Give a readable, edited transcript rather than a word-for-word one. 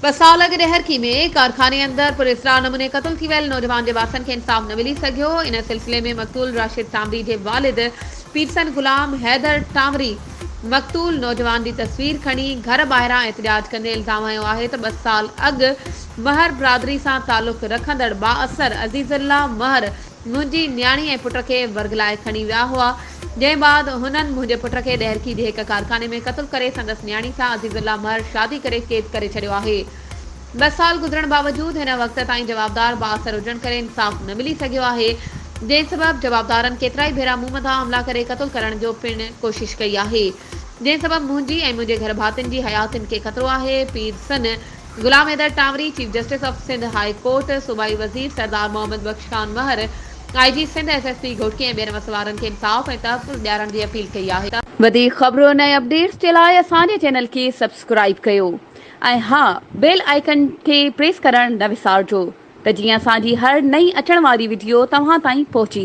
ٻه سال اڳ ڏهرڪي ۾ ڪارخاني اندر پراسرار نموني قتل ٿي ويل نوجوان جي وارثن کي انصاف نه ملي سگهيو. ان سلسلي ۾ مقتول راشد سامري جي والد پيرسن غلام حيدر ٽانوري مقتول نوجوان جي تصوير کڻي گهر ٻاهران احتجاج ڪندي الزام هنيو آهي ته ٻه سال اڳ مهر برادري سان تعلق رکندڙ بااثر عزيز الله مهر منهنجي نياڻي ۽ پٽ کي ورغلائي کڻي ويا هئا، جنهن بعد هنن منهنجي پٽ کي ڏهرڪي جي هڪ ڪارخاني ۾ قتل ڪري سندس نياڻي سان عزيز الله مهر شادي ڪري قيد ڪري ڇڏيو آهي. ٻه سال گذرڻ باوجود هن وقت تائين جوابدار بااثر هجڻ ڪري انصاف نه ملي سگهيو آهي، جنهن سبب جوابدارن ڪيترائي ڀيرا مون مٿان حملا ڪري قتل ڪرڻ جو پڻ ڪوشش ڪئي آهي، جنهن سبب منهنجي ۽ منهنجي گهر ڀاتين جي حياتين کي خطرو آهي، پير سن. Ghulam Haider Tanwari, chief justice of Sindh high court, صوبائي وزير Sardar Muhammad Bakhsh Khan Mahar, I G Sindh, S S P Ghotki ۽ ٻين وس وارن کي انصاف ۽ تحفظ ڏيارڻ جي اپيل ڪئي آهي. وڌيڪ خبرن ۽ اپڊيٽس جي لاء اسان جي چينل کي سبسڪرائيب ڪيو ۽ ها بيل آئيڪن کي پريس ڪرڻ نه وسارجو ته جيئن اسان جي هر نئين اچڻ واري وڊيو توهان تائين پهچي.